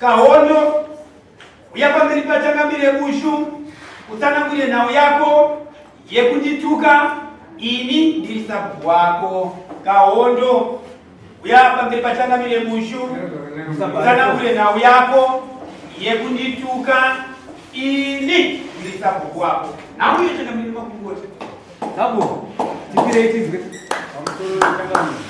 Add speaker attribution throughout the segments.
Speaker 1: Kahondo, uya pamberi paChangamire Bushu utsanangure nhau yako yekundituka ini ndiri sabhuku wako. Kahondo, uya pamberi paChangamire Bushu utsanangure nhau yako yekundituka ini ndiri sabhuku wako. Nhau iyo Changamire makungoti.
Speaker 2: Sabhuku, tipirei tizwe. Pamusoro Changamire.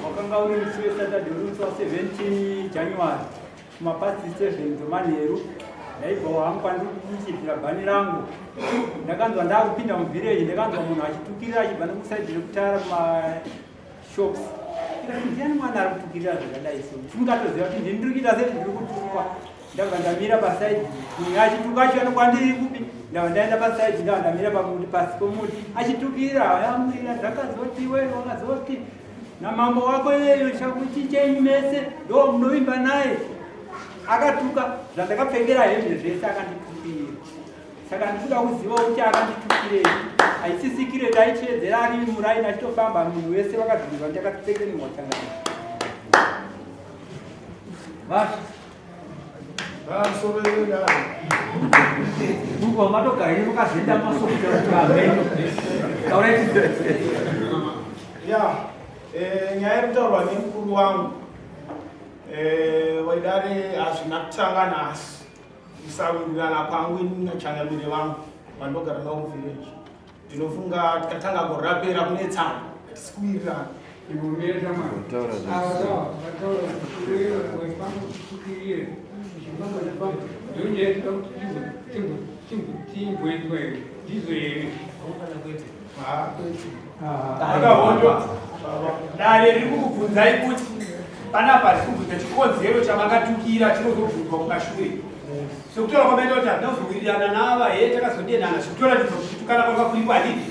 Speaker 2: Wakanga uri musi weSaturday uri musi wa 17 January kumapast 7 dzemanheru ndaibvawo hangu kwandiri kuchibvira bhani rangu ndakanzwa ndakupinda muvhireji ndakanzwa munhu achitukirira achibva nekusaidhi rekutara kumashops ndikati ndiani mwana ari kutukirira zvakadai so ndingatoziva kuti ndini ndiri kuita sei ndiri kutukwa ndabva ndamira pasaidi munhu achituka achiuya nokwandiri kupi ndabva ndaenda pasaidi ndabva ndamira pamuti pasi pomuti achitukira yamira zvakazoti we wakazoti namambo wako iyeyo chakuchichenyu mese ndo munovimba naye akatuka zvandakapfekera hembe zvese akanditukira saka ndikuda kuziva kuti akanditukirei haisisikire taichiedzera ari muraini achitofamba munhu wese vakadhurwa ndakatipfekenurwa changana
Speaker 3: Vasha.
Speaker 2: Mungu matogara henyu mukazenda masoko ameno. Taurai
Speaker 3: Ya, eh, nyaya iri kutaurwa nemukuru wangu eh, wedare hazvina kutanga nhasi kusawirirana kwangu ini nachangamire vangu vandogara navo muvillage ndinofunga tikatanga gore rapera kunetsana hatisi kuwirirana
Speaker 1: Akahondo dare riri kukubvunzai kuti panapa riri kubvunza chikonzero chamakatukira chinozobvunzwa kumashure Sekutaura kwamaita kuti hatina kuzowirirana nava he takazodenana zvekutoratidza kuti kutukana kwanga kuripo handiti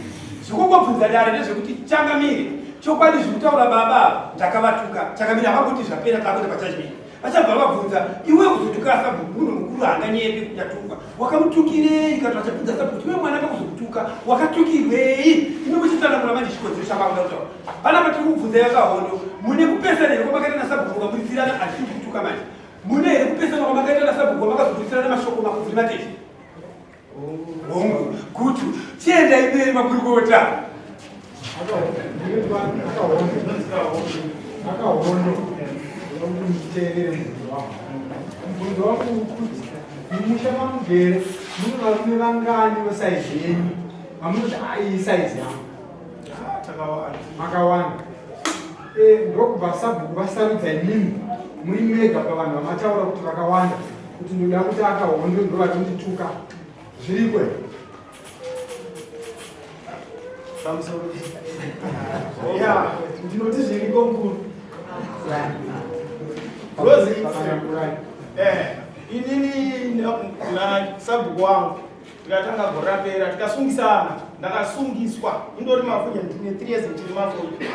Speaker 1: zvekungobvunza dare ndezvekuti changamire chokwadi zvekutaura baba ava ndakavatuka changamire havakuti zvapera takuenda pajudgment vachabva vabvunza iwe kuzotuka sabhuku munhu mukuru haanganyepi kuti atukwa wakamutukirei kana vachabvunza sabhuku kuti iwe mwana kakuzokutuka wakatukirwei imi muchitsanangura manje chikonzero chamakuda kutaura panapa tiri kubvunza yakahondo mune kupesana here kwamakaita nasabhuku mukamuritsirana hazvisi kutuka manje Mune here kupesana kwamakaita nasabhuku kwamakazobudisirana mashoko makubvuri matete? Hongu, gutu. Chiendai mberi makurukota.
Speaker 4: Akahondo nditeerere mubvunzo wangu. Mubvunzo wangu ukuti mumusha mamugere mune varume vangani vesaizi yenyu vamunoti aiyi saizi yangu? Makawanda. Eh, ndokubva sabhuku vasarudza imimi muri mega pavanhu vamataura kuti vakawanda kuti ndoda kuti akahondo ndovachindituka zviriko here
Speaker 3: pamusoro ya ndinoti zviriko mukuru Rozi, eh, inini nasabhuku wangu tikatanga gore rapera tikasungisana ndakasungiswa indori mafoja ndine 3 years ndichiri mafoja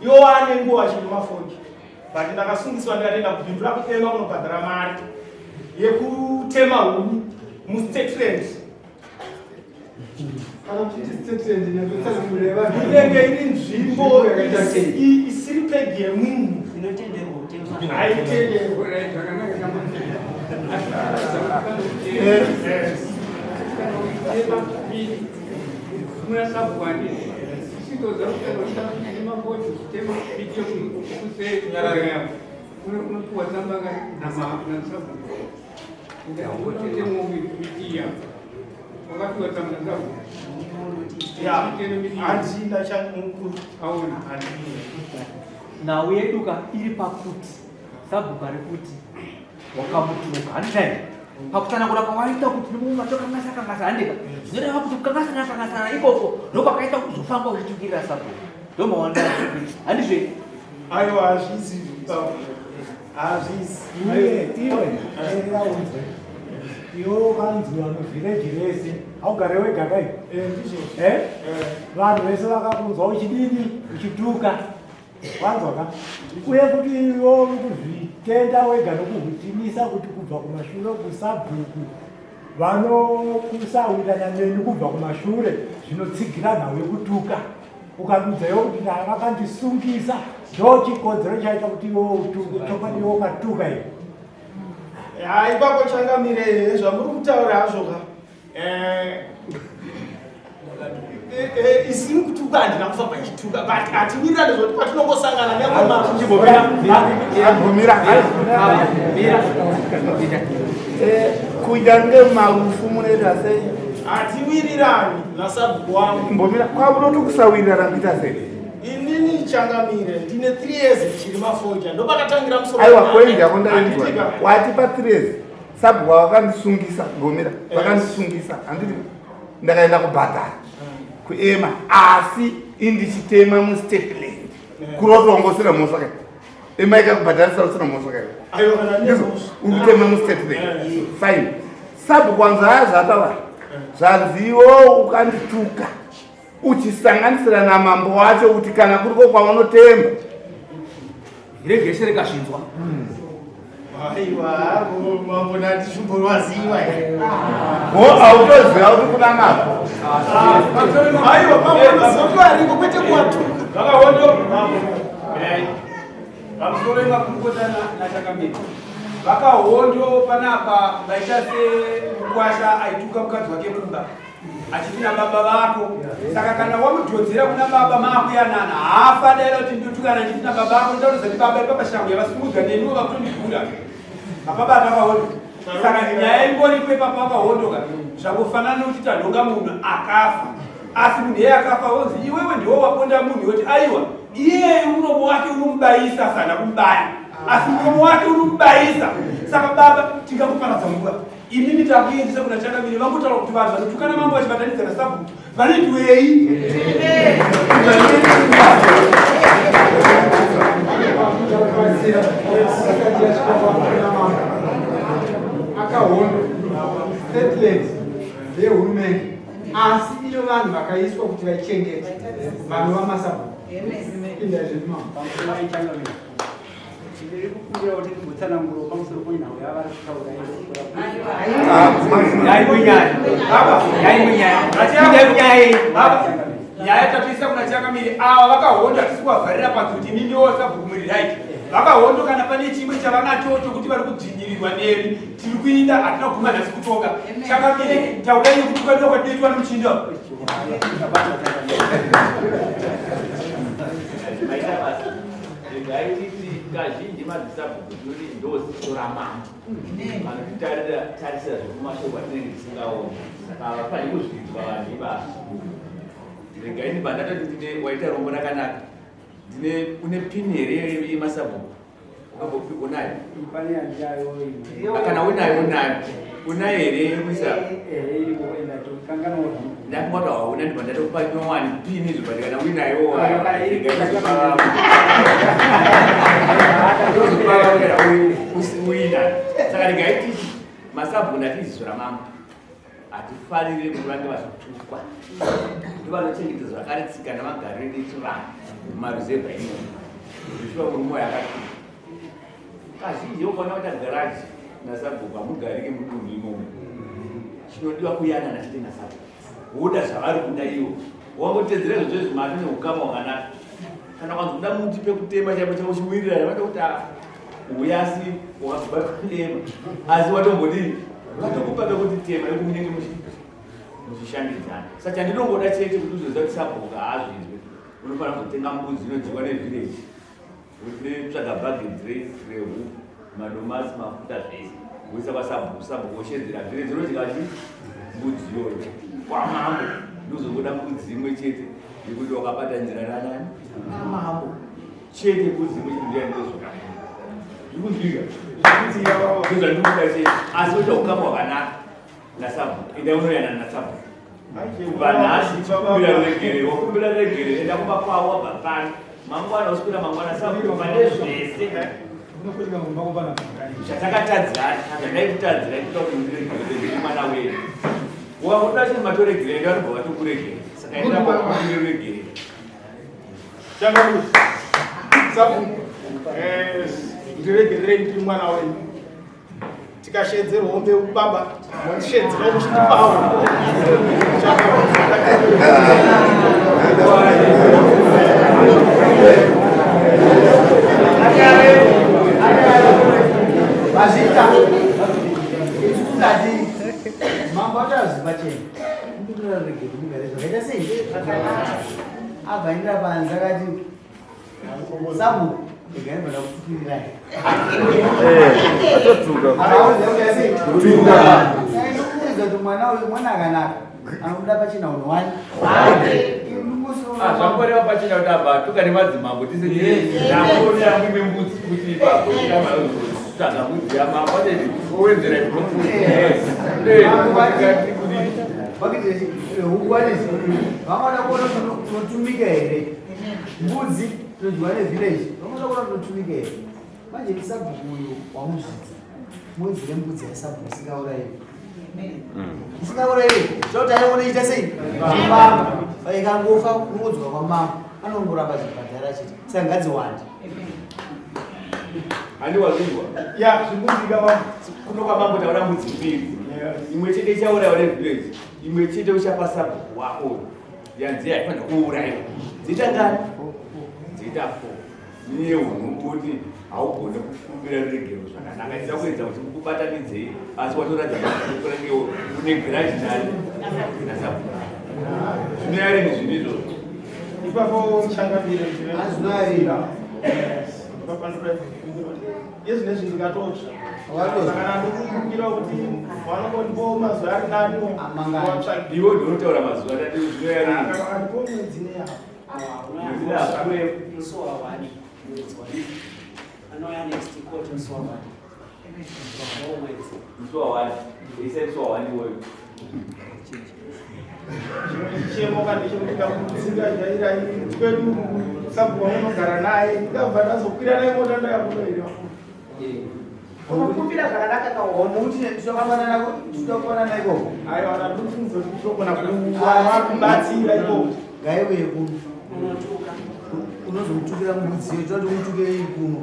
Speaker 3: iwo wane nguva achiri mafoja but ndakasungiswa ndikatoenda kubhindura kutema kunobhadhara mari yekutema huni mustate land inenge iri nzvimbo isiri pegi yemunhu haitenderwa
Speaker 2: Nhau yedu ka iri pakuti sabhuku ari kuti wakamutuka handiti pakutsanangura kwawaita kuti nomumatokangasa kangasa handika zvinoreva kuti kukangasana kangasana ikoko ndokwakaita kuzofamba uchitukirira sabhuku ndomawanira handizve
Speaker 3: aiwa hazvizi hazvizi
Speaker 4: iwe iwe erera unzwe iwe ukanziwa muvhireji rese haugare wega kai eh, eh? vanhu vese vakakunzwa uchidini uchituka Wanzwa ka? Uye kuti iwe uri kuzvitenda wega nokuhwitimisa kuti kubva kumashure kusabhuku vanokusawirana neni kubva kumashure zvinotsigira nhau yekutuka. Ukadudza iwe kuti vakandisungisa ndochikonzero chaita kuti iwe utuke. Chokwadi iwe ukatuka iwe.
Speaker 3: Ha, ipapo changamire, zvamuri kutaura hazvo ka. Isini kutuka handina kufamba ndichituka, but hatiwirirane zvekuti patinongosangana
Speaker 5: neamagumira. Kunyange marufu munoita sei?
Speaker 3: Hatiwirirani nasabhuku wangu.
Speaker 5: Mbomira kwamunoti kusawirirana kuita sei?
Speaker 3: Inini changamire ndine 3 years ndichiri mafoja, ndopakatangira musoro.
Speaker 5: Aiwa, point yako ndainzwa. Wati pa 3 years sabhuku vakandisungisa, mbomira, vakandisungisa, handiti? Ndakaenda kubhadhara kuema, asi indichitema mustate land, kurotongosina mhosva kai? Ema ikakubhadharisa usina mhosva kai?
Speaker 3: Aiwa, kana
Speaker 5: ndizvo uri kutema mustate land, fine. Sabhuku wanzi haya zvataura, zvanziwo ukandituka uchisanganisira namambo wacho, kuti kana kuriko kwaunotemba.
Speaker 1: Regese rikazvinzwa.
Speaker 3: Aiwa, mambo nandishumborwaziwa.
Speaker 5: Ho, hautoziva kuti kuna mambo?
Speaker 3: Aiwa, mambo unoziva ariko, kwete kuwatuka.
Speaker 1: Vakahondo, pamusoro emakurukota nachakamira, vakahondo panapa vaita semukwasha aituka mukadzi wake kumba achiti nababa vako. Saka kana wamudhodzera kuna baba maakuyanana, haafa daira kuti ndotukana nditi nababa vako, ndaurozati baba ipapa shangu yavasimudzwa neniwo vakutondigura mapabata vakahondo. Saka nyaya ingoripo ipapa, vakahondoka zvangofanana nekuti tanhonga munhu akafa, asi munhu iye akafa onzi iwewe ndiwo waponda munhu, yoti aiwa, iyeyu muromo wake unomubayisa, sana kumubaya, asi muromo wake unomubayisa. Saka baba, tingakuparadza nguva imimi takuendesa kuna chakamiri, vangotaura kuti vanhu vanotukana mambo vachibatanidza nasabhuku vanoitwei?
Speaker 2: Akahondo, state land ndeyehurumende, asi iyo vanhu vakaiswa kuti vaichengete vanova masabhuku. Pinda zvedu, mambo. Ndiri kukumbira kuti ndimbotsanangura pamusoro penhau yavari kutaura.
Speaker 1: Yaimwe nyaya, baba, yaimwe nyaya. Pindai nyaya iyi, baba. Nyaya tatoisa kuna chakamiri. Ava vakahonda tisi kuvavharira panze kuti imimiwo sabhuku muri right. Vakahondo, kana pane chimwe chavanacho chokuti vari kudzvinyirirwa nemi, tiri kuinda, hatina kuguma nhasi kutonga. Chakamiri, taurai nekuti kwadiwa kwatinoitwa nomuchinda.
Speaker 6: Maita basa. Regai titi kazhinji madzisabhuku tinoti ndo ziso ramambo vanotitarira tarisira zvekumashoko atinenge tisingaoni, saka havafaniri kuzvidzwa vanhu ivavo. Regai ndibva ndatoti ndine waita rombo rakanaka, ndine une pini here yemasabhuku? Ukambopi unayo?
Speaker 2: Pane yandiyayo imwe.
Speaker 6: Kana unayo, unayo, unayo here yekuisa?
Speaker 2: Ehe, iriko, ndatokanganwa.
Speaker 6: Ndafunga kuti hauna, ndibva ndatokupa nyowani pini izvo, but kana uinayo
Speaker 2: Aiwa, kana iri-
Speaker 6: uinayo. Saka regai titi masabhuku ndati iziso ramambo, hatifaniri kuti vange vachitukwa. Ndovanochengetedza zvakare tsika namagariro edu echivanhu mumaruzevha imomo. Zvichiva murume wayo akatuka, kazhinji ukaona kuita garaji nasabhuku, hamugarike mudunhu imomo. Chinodiwa kuyanana chete nasabhuku, woda zvavari kuda iwo, wangotedzera izvozvo izvi, mati neukama hwakanaka. Kana kwanzi kuda muti pekutema chaipo chaipo, chiwirirana, vada kuti uya, asi wakabva kutema, asi watombodii, vatokupa pekuti tema yekuti munenge muchishandidzana. Saka chandinongoda chete kuti uzoziva kuti sabhuku haazvinzwe, unofanira kuzotenga mbudzi inodyiwa nevillage, tsvaga bhageti rehuku, madomasi, mafuta, zvese, woisa kwasabhuku. Sabhuku woshedzera village rinodya chi mbudzi iyoyo. Kwamambo ndozongoda mbudzi imwe chete yekuti wakabata nzira nanani namambo chete. Mbudzi imwe chete ndiyo ndozvoka zvikuzvika ndozvandikuda chete, asi oita ukama hwakanaka nasabhuku. Enda unoyanana nasabhuku kubva nhasi, chikumbira ruregerero, wakumbira ruregerero, enda kumba kwavo, wabva pano mangwana, uswera mangwana, sabhuku pane zvese zvatakatadzirana, zvandaikutadzira, ikuda kuti ndiregerere, ndiri mwana wenyu. Wakuda chii, matoregerera, enda vanobva vatokuregera. Saka enda kwakumbira ruregerero.
Speaker 3: Changamuzi, sabhuku, ndiregererei, ndiri mwana wenyu. Tikashedzerwa mbeu baba, mondishedzera muchitipawo.
Speaker 1: Mazita.
Speaker 7: ruregero mugare zvakaita sei abva aendera panze akati sabhuku regai ndibva ndakutukirirai atotuka kuti mwana uyu mwana akanaka anobuda pachena unhu wani
Speaker 6: Zvamboreva pachena kuti abva atuka nemadzimambo tise ndakuona mbudzi kuti ipapo tsvaga mbudzi yamambo owedzera
Speaker 7: vamada kuona tunotumika here mbudzi tinodyiwa nevillage vamada kuona tunotumika here manje ndisabhuku uyu wamuzvidza mwedzi rembudzi yasabhuku isingauraiwi isingauraiwi zvakuti aiona iita sei famba ikangofa unongodzoka kwamambo anongoramba achibhadhara chete saka ngadziwande
Speaker 6: handiwazvinzwa
Speaker 3: ya zvikunzika mambo
Speaker 6: kuno kwamambo taura mbudzi mbiri imwe chete ichauraiwa nevillage imwe chete uchapa sabhuku wako yanzi haifanira kuuraiwa dziita ngani dziita four nehunhu kuti haugone kukumbira ruregero zvakanaka ndida kuedza kuti kubatanidzei asi watoratidza kuti une grudge nani nasabhuku zvinoyarini zvinhu izvozvo
Speaker 3: ipapo changamire
Speaker 7: Hazvinoyarira.
Speaker 3: yezvinezvi ndikatotsva
Speaker 7: Watotsva.
Speaker 3: saka ndikukumbira kuti vanongondipo mazuva ari nani
Speaker 7: Mangani.
Speaker 3: watsvagi
Speaker 6: iwe ndinotaura mazuva tati zvinoyarini
Speaker 3: andipo mwedzi neyapo
Speaker 8: Musi wa one, mwedzi wa anouya next court musi wa one. Ndo mwedzi.
Speaker 6: musi wa one isai musi wa one iwoyo
Speaker 3: chimwe chichemo kana chekuti kakutsika chairai kwedu sabhuku wamunogara naye ndikabva ndazokwira naye mota ndayakunoira
Speaker 9: Unokumbira zvakanaka kaona.
Speaker 7: Nokuti tinokufanana ikoko
Speaker 3: aiwa ndandikufunza kuti tinogona kubatsira ikoko
Speaker 7: ngaiuye kuno
Speaker 8: Unotuka.
Speaker 7: unozomutukira mbudzi iyo toti umutuke iri kuno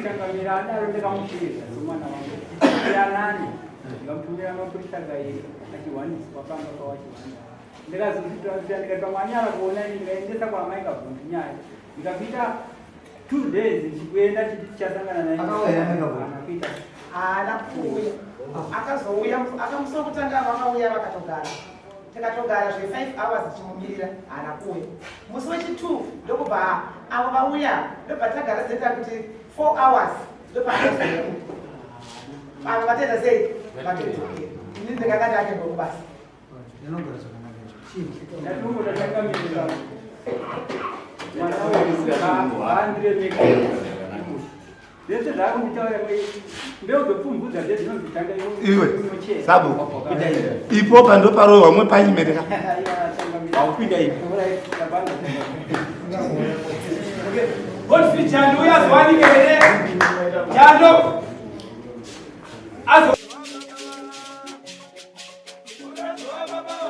Speaker 2: Changamira adaro ndakamushiriza somwana wangu yanani ndikamutumira mapurisa kairi achiwaniswa pamba pawachiwanda ndikazozvitira ndikati pamwe anyara kuona ini ndikaendesa kwaamai kabvunzi nyaya ndikakuita 2 days ndichikuenda chiti tichasangana naye
Speaker 7: Akauya here Mai Kabvundu?
Speaker 2: Haana kuita.
Speaker 9: Haana kuuya. Akazouya akamusi wekutanga vakauya vakatogara. Tikatogara zve 5 hours tichimumirira haana kuuya. Musi wechi2 ndokubva avo vauya ndobva tagara zeta kuti 4 hours ndobva akazouya. Avo vatenda sei? Vatodzokera. Ini ndikakati ake ndokubasa.
Speaker 7: Ndinogara zvakanaka izvo. Chii?
Speaker 2: Ndatinongota changamira mwana uyu haandiremekezi zvese zvaakunditaura mbeu dzopfumvudza dzedzinonzitanga
Speaker 5: Iwe, sabhuku. Ipopa ndoparohwa mwe panyimereka.
Speaker 6: Haupinda ipo.
Speaker 1: Godfrey Jando uya azowanike here? Jando. Azo
Speaker 3: Baba.